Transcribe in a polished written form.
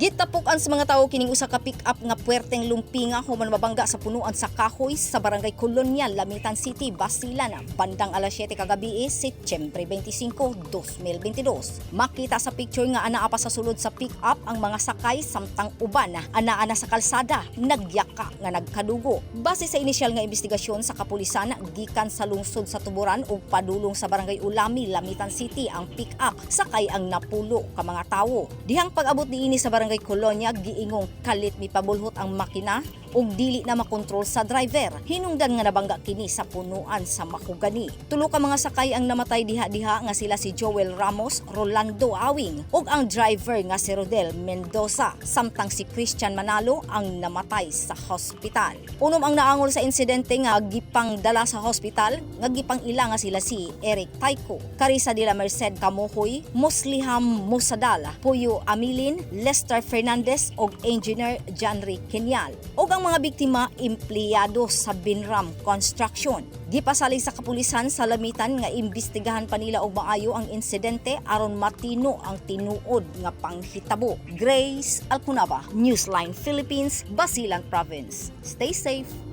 Gitapukan sa mga tawo kining usa ka pick-up nga puwerteng lumpinga human mabangga sa punuan sa kahoy sa Barangay Colonia, Lamitan City, Basilan, bandang alas 7 kagabi, Setyembre 25, 2022. Makita sa picture nga anaa pa sa sulod sa pick-up ang mga sakay, samtang uban anaa na sa kalsada, nagyaka nga nagkadugo. Base sa inisyal nga investigasyon sa kapulisan, gikan sa lungsod sa Tuburan ug padulong sa Barangay Ulami, Lamitan City ang pick-up sakay ang 10 ka mga tawo. Dihang pag-abot niini sa Barangay Colonia, giingong kalit mipabulhot ang makina ug dili na makontrol sa driver. Hinungdan nga nabangga kini sa punuan sa mahogani. Tulo ka mga sakay ang namatay diha-diha nga sila si Joel Ramos, Rolando Awing ug ang driver nga si Rodel Mendoza, samtang si Christian Manalo ang namatay sa hospital. Unom ang naangol sa insidente nga gipangdala sa hospital nga gipang-ila nga sila si Eric Taiko, Carissa de la Merced Kamohoy, Musliham Musadal, Puyo Amilin, Lester Fernandez ug Engineer Janry Kenyal. Ug ang mga biktima, empleyado sa Binram Construction. Gipasalig sa kapulisan sa Lamitan nga imbestigahan pa nila og maayo ang insidente aron matino ang tinuod nga panghitabo. Grace Alcunaba, Newsline Philippines, Basilan Province. Stay safe.